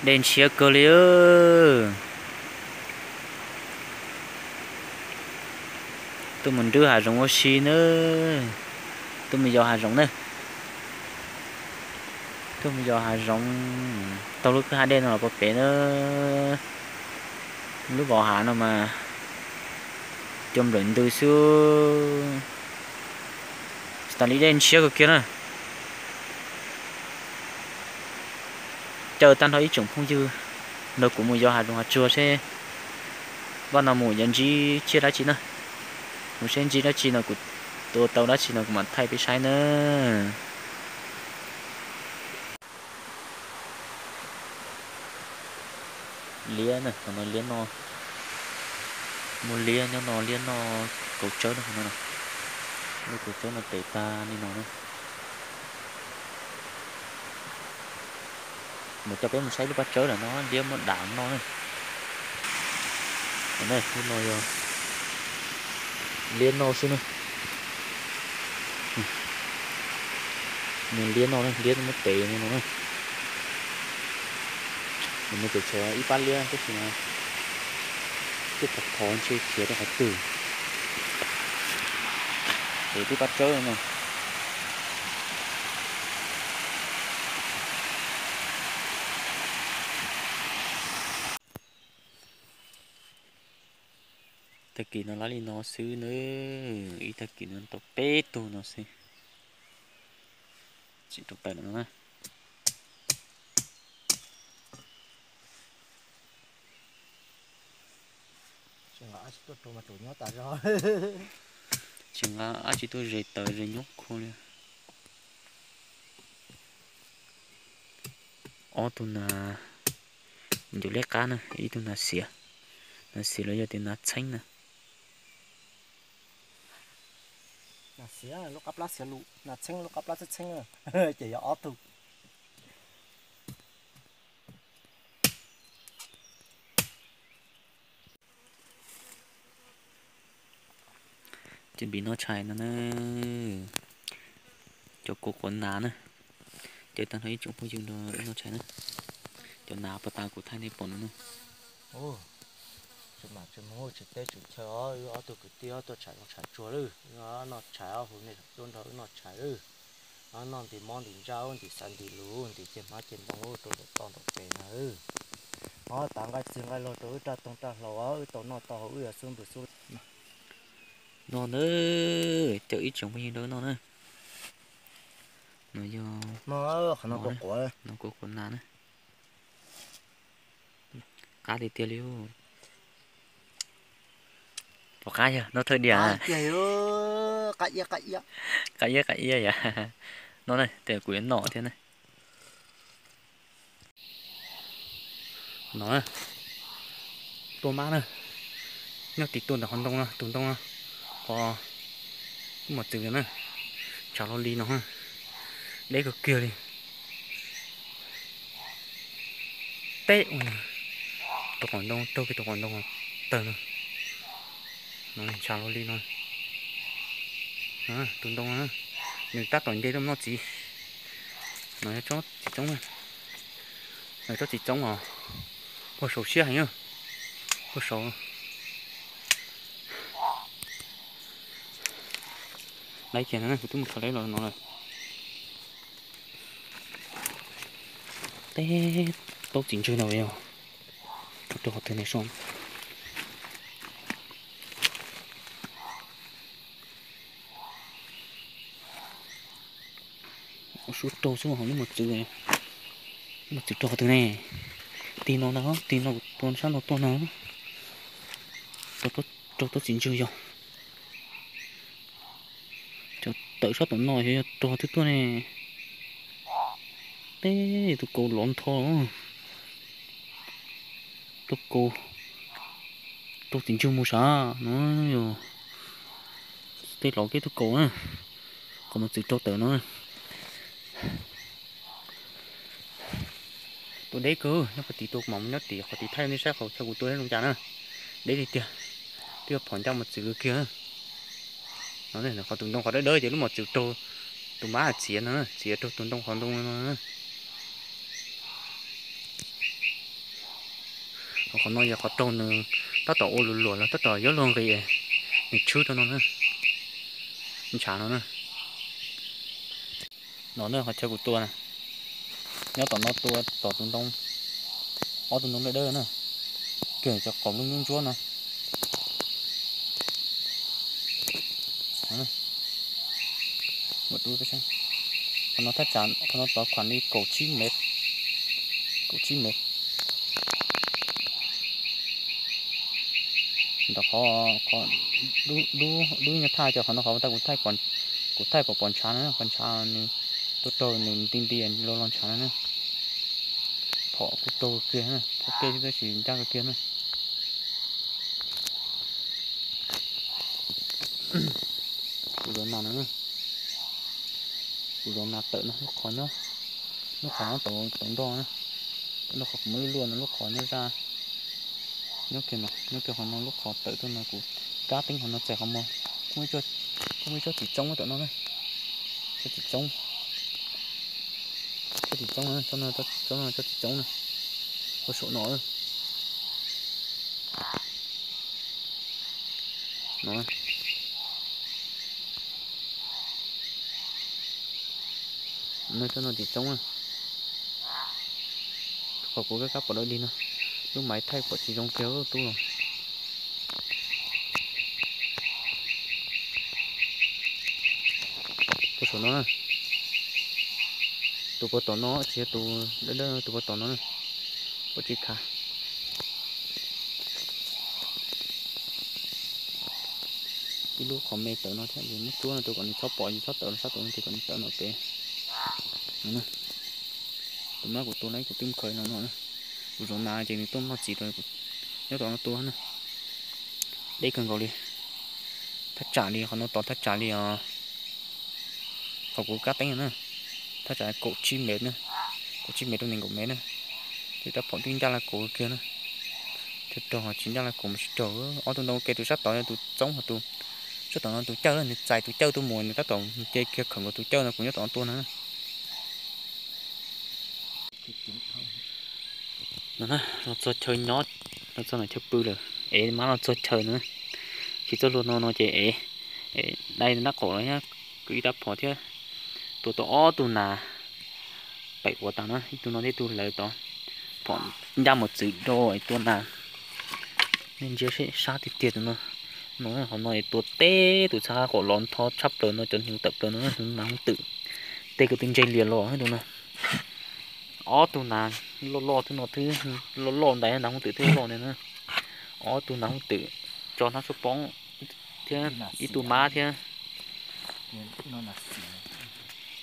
Dej ntshiab kawg li. Tuaj mus nrwb hav zoov ua si na. Tuaj mus yos hav zoov na. Tuaj mus yos hav zoov. Taug lub kwj ha dej no los pov pem na. Lub vos hav no mas cua nplawm ntws xwb. Tsis tas li dej ntshiab kawg kiag na. Caw tag nrho ib tsoom phooj ywg nrog kuv mus yos hav zoov hav tsuag seb vaj no mus yuav ntsib tsiaj dab tsi na. Mus seb ntsib dab tsi no kuv tua tau dab tsi no kuv mam thaij peb saib na. Liab na, qhov no liab no. Muaj liab nyob no, liab noj kaus tsawb no, qhov no. Lub kaus tsawb no tes tag li no na. Mus coj peb mus saib lub paj tsawb ntawm no, liab muab dam noj na. Lub no yog liab noj xwb na. Nws liab no, liab muab tes no no na. Nws tseem tshuav ib pab liab tab sis mas twb qhov qhov ntshe khiav rau qhov twg. Ces twb pab tsawb no. Tag kis no lawv li no xwb na, ib tag kis no tau peb tug no xwb. Tsis rau tawm no na. Tsis nqa dab tsi tuaj ze taws ze nyob khu li. Ob tug nas ncuv liab qab na, ib tug nas xiav, nas xiav los yog tias nas txheeb na. Nas xiav lub qab plab xiav lus, nas txheeb lub qab plab txheeb txheeb, ces yog ob tug. Ces npis noj tshais no na, cov kua quav nas na, ces tag nrho ib tsoom phooj ywg nrog wb noj tshais na. Cov nas puag ta kuv thaij nej pom no na. Tsis mam tsis mus tsis teb tsis chaw os, wb ob tug kwv tij ob tuaj tshais zoo tshais tsuag lawm, wb noj tshais ob hu nej tuaj nrog wb noj tshais lawm. Noj ntim mob ntim ntsaj, ntim xav ntim lus, ntim ceg hmab ceg ntoo rau nraum toj nraum pem na. Ob tav nqaij txiag nqaij laug rau wb raj toog raj hlau os, wb tau noj tau haus wb yuav xub npws xub. No na, cov ib tsoom phooj ywg nrog wb noj na. No yog, no kua quav nas na. Qab tiag tiag li. Puas qab yog no thawj diam? Qab iab qab iab yom. No na, tes kuv yuav noj thiab na. No, tua mab na, nyob tim tuaj ntawm qhov ntoo no, tus ntoo no, qhov mos txwv na, tshav lo li no, deb kawg kiag li. Teb ua tus qhov ntoo, raug kiag tus qhov ntoo tawg no, no tshav lo li no. Tus ntoo no, nws tab tom nce tuaj mus noj txiv. No yog tsob txiv txoob, tsob txiv txoob os, puag saud siab heev, puag saud. Laib kiag no, kuv twb mus khaws laib los no lawm. Teb taub txiv ntswg ntawd yog raug qhov twg ne so. Ua suab raug xwb ho lub mos txwv, lub mos txwv raug qhov twg ne? Tig no ntag, tig no kuv tua sab no tuaj no, raug taub txiv ntswg yog. Cov tawm sab tom no xyov yog raug qhov twg tuaj ne. Teb tus kaus lov ntho, tus kaus raug txiv ntswg mus sav no. Tej lov kiag tus kaus na, qhov mos txwv raug tawm no. Tua deb kawg, nyob qhov tid tua, kuv mam mus nyob tim qhov tid thaij nej saib qhov chaw kuv tua zoo cas na. Deb li tiag, twb yog phom ncaj mos txwv kiag. No qhov tus ntoo qhov dawb dawb ces lub mos txwv raug tus mab txiav no, txiav raug tus ntoo qhov ntoo no. Qhov no yog qhov raug nws tab tom ua luam luam los tab tom yuav luag nqis, nws tshwb rau no na, ntshav no na. No na qhov chaw kuv tua na, nyob tom no tua tom tus ntoo, ob tug ntoo dawb dawb na, kiag cov qaum lub ntsuab ntsuab no. Qhov no thaj tsam, qhov no tod khuam li kaum tsib mev, kaum tsib mev. Ntawm qhov, qhov dub, dub nyuag thaj, cov qhov no qhov tau kuv thaij pom, kuv thaij pom pom ntshav na, qhov ntshav nws tuaj raug nws nti nti los los ntshav na. Phom kuj raug kiag, phom kiag tab sis ncaj kiag na. Kuv zov nas no, kuv zov nas tawm no lub qhov nyob, lub qhov nyob tau tau ntoj na, lub qhov kuv muab luaj luaj no lub qhov nyob zaj, nyob kiag no, nyob kiag qhov no lub qhov tawm tuaj no kuv kab teeb qhov no txais qhov muag, kuj muaj ib tsob txiv tsoob tawm no na, tsob txiv tsoob, tsob txiv tsoob, tsob no tsob txiv tsoob na, ua saum no. No, no tsob no txiv tsoob, qhov kuv kab kab pom dawb dig no, lub maiv thaij pom tsis zoo kiag tub los. Tus saum no, tus puag tom no tsis yog tus dawb dawb, tus puag tom no, pom tsis khav. Ib lub qhov me tawm no thiab, muab tsuab no rau kom nws txhob pom, yus txhob tawm los sab tod no ces kom nws tawm no pem. Tus mab kuv tua lawm kuv twb khaws no no, kuv zov nas ces nws tuaj noj txiv rau, nyob tom no tua na. Deb kawg nkaus li, thaj tsam li qhov no tod thaj tsam li os, qhov kuv kab teeb na, thaj tsam kaum tsib mev na, kaum tsib mev rau nees nkaum mev na. Ces rab phom twb ncaj laj kuv kiag na, thiab raug tsis ncaj laj kuv mas tsis raug. Ob tug ntoo ke tus sab tod yog tus txoob, ho tus sab tom no tus cawj, nws txais tus cawj tuaj mus nws tab tom nce kiag khawm nkaus tus cawj no kuv nyob tom no tua na. No na, los txog chaw nyob, los txog ntawm chaw pw lawm, ev mab los txog chaw no, khi txoj hlua no no ces ev, dai nab qaum los thiab, kwv ib rab phom thiab, tua tau ob tug nas pem quav tas na, ib tug no thiab ib tug lawv tod, phom ncaj mos txwm rau tua nas. Nej ntsia sab tiag tiag tus no, no qhov no es tua teb tus txha qaum los ntho tshaj plaws no, cov hnyuv tawm plaws no, hnyuv nas hooj twm, tej ko twb ntseg lias los tus no. Ob tug nas loj loj twb no, twb loj loj ntaiv, nas hooj twm twb loj ntawd na. Ob tug nas hooj twm tso hnab tshuaj poob thiab ib tug mab thiab,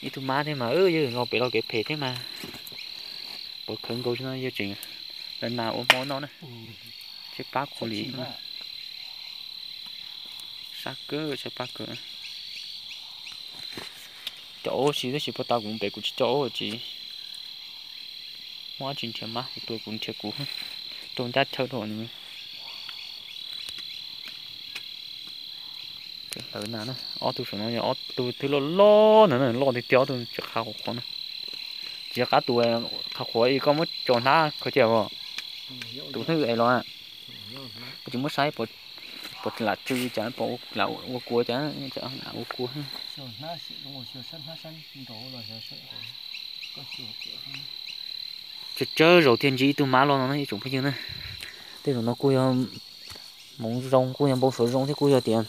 ib tug mab thiab mas yog los pem los kev phem thiab mas, pov khawv nkaus no yog tseem lawv nas ua hmo noj na. Tshaib plab khuav li, sab kawg tshaib plab kawg. Cov aub si tab sis puag ta kuv mus pem kuv tsis coj aub tsis muaj dab tsi nrhiav mab, kuv tua kuv nrhiav kuv rau ncaj chaw rau nws. Hlawv na, ob tug saum no yog ob tug twb loj loj na, loj tiag tiag, ob tug tsis qhav qhuav qhuav na. Tsis qab tus qhav qhuav es koj muab tso hnab khaws cia os. Tus hnub es los, koj tsis muab saib pom lam tsw cas, pom lam ua kua cas, lam ua kua. Tsawg tsawg zaus thiaj ntsib ib tug mab los no na ib tsoom phooj ywg na. Tej zaum no kuj yog hmoov zoo, kuj yog npau suav zoo thiab kuj yog tias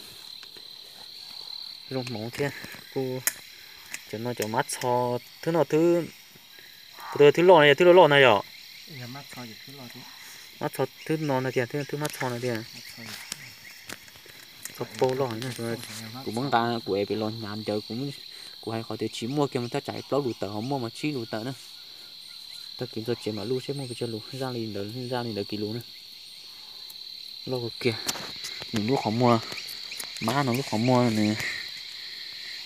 zoo hmoov thiab. Kuj cov no cov mab txho, thwb no thwb, puas tau thwb loj no yog thwb loj loj no yom? Mab txho thwb no no tiag, thwb mab txho no tiag. Txho paug loj, kuv muab nqa kuv es pem los hnyav ncaws, kuv hais qhov tias tsis muaj kiag mas thaj tsam plaub lus tawm, ho muaj mas tsib lus tawm na. Tag kis txog tsev mam lub seb muaj pes tsawg lus, zaj li ntawd zaj li ntawd kis lus na. Loj kawg kiag. Nws lub qhov muag, mab no lub qhov muag nws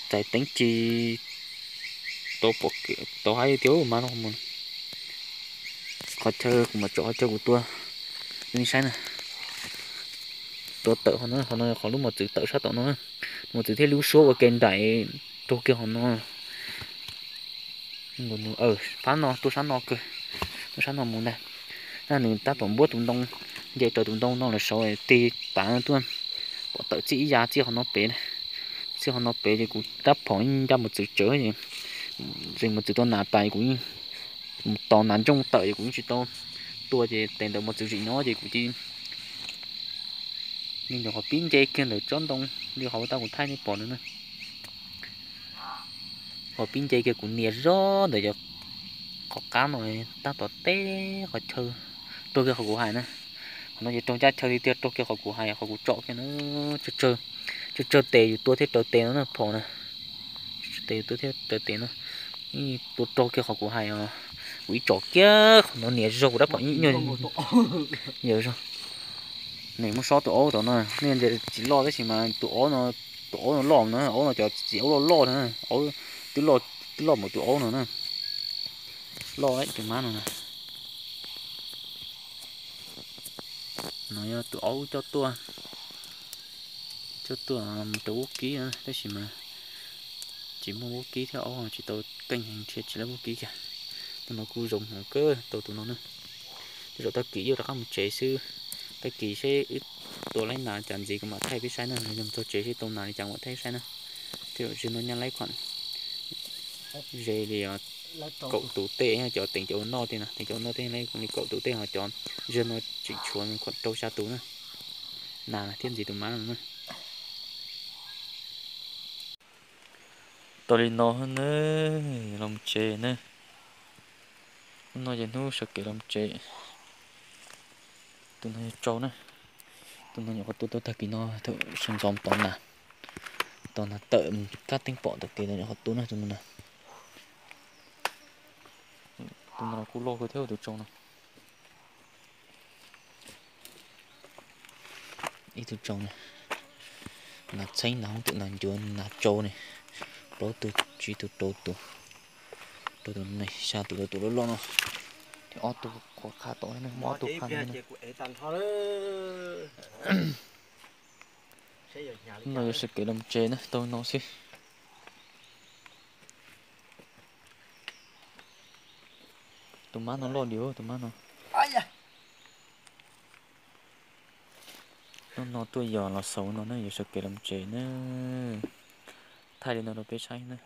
txais teeb ci tau pom, tau haib tiag mab no qhov muag. Qhov chaw kuv mam tsom qhov chaw kuv tua, nej saib na. Tua tawm qhov no, qhov no qhov lub mos txwm tawm sab tom no, mos txwm thiab lub suab ua ke nraim raug kiag qhov no. Fab no tuaj sab no kawg, tuaj sab no mus ntag. Na nws tab tom npuab tus ntoo, Nce raws tus ntoo no lawm saud tig tas tuaj, pom tawm txij ib yav txij qhov no pem, txij qhov no pem ces kuv rab phom ncaj mos txwv tsawv ces, txij mos txwv tuaj nas tas kuv mus tos nas ntsooj tawm ces kuv yeej tsis tau tua ces tes ntawm mos txwv tsim nyob ces kuv cia li, nws nyuam qhuav pib nce kiag ntawm tsob ntoo li qhov uas tau kuv thaij nej pom no na. Qhov pib nce kiag kuv nias zog ntawm yog qhov qab no, tab tom teb qhov chaw raug kiag qhov kuv hais na. Qhov no ces raug ncaj chaw tiag tiag, raug kiag qhov kuv hais, qhov kuv tsom kiag na. Tsawg tsawg tes yus tua thiaj raws tes no na phom na. Tes yus tua thiaj raws tes no. Tua raug kiag qhov kuv hais os. Kuv ib tsom kiag qhov no nias zog kuv rab phom ib nyuag. Yog zog. Nej muab sob tus aub tom no, nej ntsia tsis loj tab sis mas tus aub no, tus aub no loj na, aub no cov txiv aub loj loj na, aub twb loj, twb loj npaum tus aub no na. Loj tus mab no na. No yog tus aub coj tuaj, coj tuaj mus rau vaub kib tab sis mas tsis muaj vaub kib thiab, aub tsis tau keej heev thiab tsis lab vaub kib kiag. Tus no kuj zoo heev kawg tau tus no na. Tej zaum tag kis yuav rov qab mus tsev xwb, tag kis seb wb tua laib nas cas ntxiv kuv mam thaij peb saib na, yog mus txog tsev seb tau nas li cas kuv mam thaij peb saib na. Tej zaum zig no nyaj laib khuam ze li kaum tus tej, cov teev cov ua noj tej na, teev cov ua noj tej li kaum tus tej, ho cov zig no tseem tshuav khuam rau xya tus na. Nas thiab ntxiv tus mab no na. Tau li no na, los mus tsev na. Hnub no ces hnub sawv kev los mus tsev. Tus no yog tsau na. Tus no nyuam qhuav tua tau tag kis no thaum sawv ntxov tod na. Tod na tawm kab teeb pom tau kev ntawd nyuam qhuav tua na tus no na. Tus no los kuj loj kawg thiab tus tsau no. Ib tug tsau na, nas txheeb, nas hoob twm, nas ncuav, nas tsau ne, plaub tug tsib tug rau tus, rau tus ne xya tus rau tus loj loj no, thiab ob tug qhuav qha tom ne, ob tug qha no. No yuav sawv kev los mus tsev na, tau no xwb. Tus mab no loj li tus mab no. Hnub no tuaj yos los xaus no na, yuav sawv kev los mus tsev na. Thaij li no rau peb saib na.